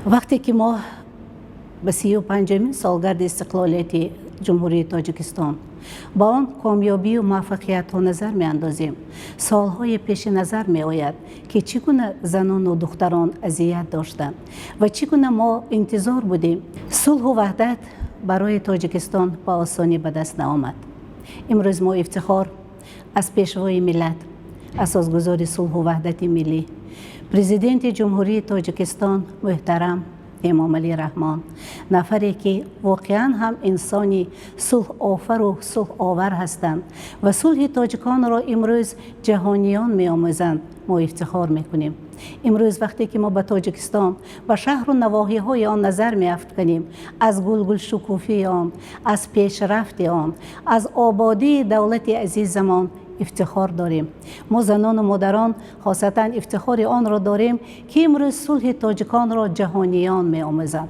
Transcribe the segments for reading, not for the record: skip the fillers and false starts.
Вақте ки мо ба 35-умин солгарди истиқлолияти Ҷумҳурии Тоҷикистон, ба он комёбию муваффақиятҳо назар меандозем, солҳои пеши назар меояд, ки чӣ гуна занону духтарон азият доштанд ва чӣ гуна мо интизор будем. Сулҳу ваҳдат барои Тоҷикистон ба осонӣ ба даст наомад. Имрӯз мо ифтихор аз Пешвои миллат, асосгузори сулҳу ваҳдати миллӣ, Президенти Ҷумҳурии Тоҷикистон муҳтарам Эмомалӣ Раҳмон, нафаре ки воқеан ҳам инсони сулҳофару сулҳовар ҳастанд ва сулҳи тоҷиконро имрӯз ҷаҳониён меомӯзанд, мо ифтихор мекунем. Имрӯз вақте ки мо ба Тоҷикистон, ба шаҳру навоҳиҳои он назар меафканем, аз гулгулшукуфии он, аз пешрафти он, аз ободии давлати азизамон ифтихор дорем. Мо, занону модарон, хосатан ифтихори онро дорем, ки имрӯз сулҳи тоҷиконро ҷаҳониён меомӯзанд.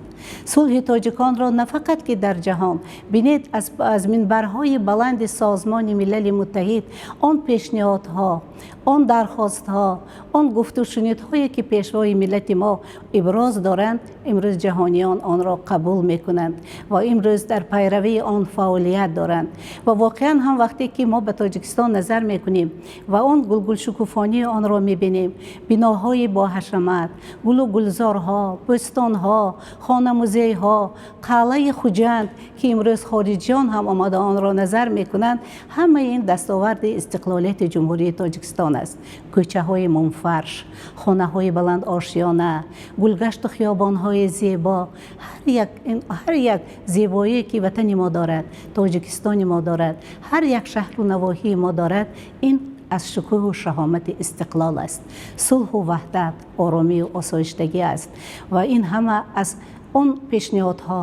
Сулҳи тоҷиконро на фақат ки дар ҷаҳон бинед, аз минбарҳои баланди Созмони Милали Муттаҳид он пешниҳодҳо, он дархостҳо, он гуфтушунидҳое ки Пешвои миллати мо иброз доранд, имрӯз ҷаҳониён онро қабул мекунанд ва имрӯз дар пайравии он фаъолият доранд. Ва воқеан ҳам вақте ки мо ба Тоҷикистон назар мекунем ва он гулгулшукуфонии онро мебинем, биноҳои боҳашамат, гулу гулзорҳо, бӯстонҳо, хона-музейҳо, қалъаи Хуҷанд, ки имрӯз хориҷиён ҳам омада онро назар мекунанд, ҳамаи ин дастоварди истиқлолияти Ҷумҳурии Тоҷикистон аст. Кӯчаҳои мумфарш, хонаҳои баландошёна, гулгашту хиёбонҳои зебо, ҳар як зебоие ки ватани мо дорад, Тоҷикистони мо дорад, ҳар як шаҳру навоҳии мо дорад, ин аз шукӯҳу шаҳомати истиқлол аст, сулҳу ваҳдат, оромию осоиштагӣ аст. Ва ин ҳама аз он пешниҳодҳо,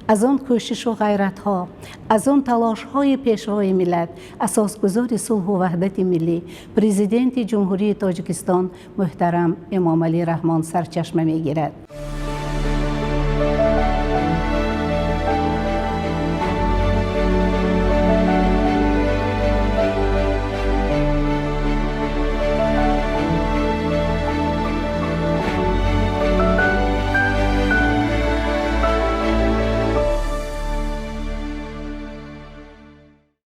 аз он кӯшишу ғайратҳо, аз он талошҳои Пешвои миллат, асосгузори сулҳу ваҳдати миллӣ, Президенти Ҷумҳурии Тоҷикистон муҳтарам Эмомалӣ Раҳмон сарчашма мегирад.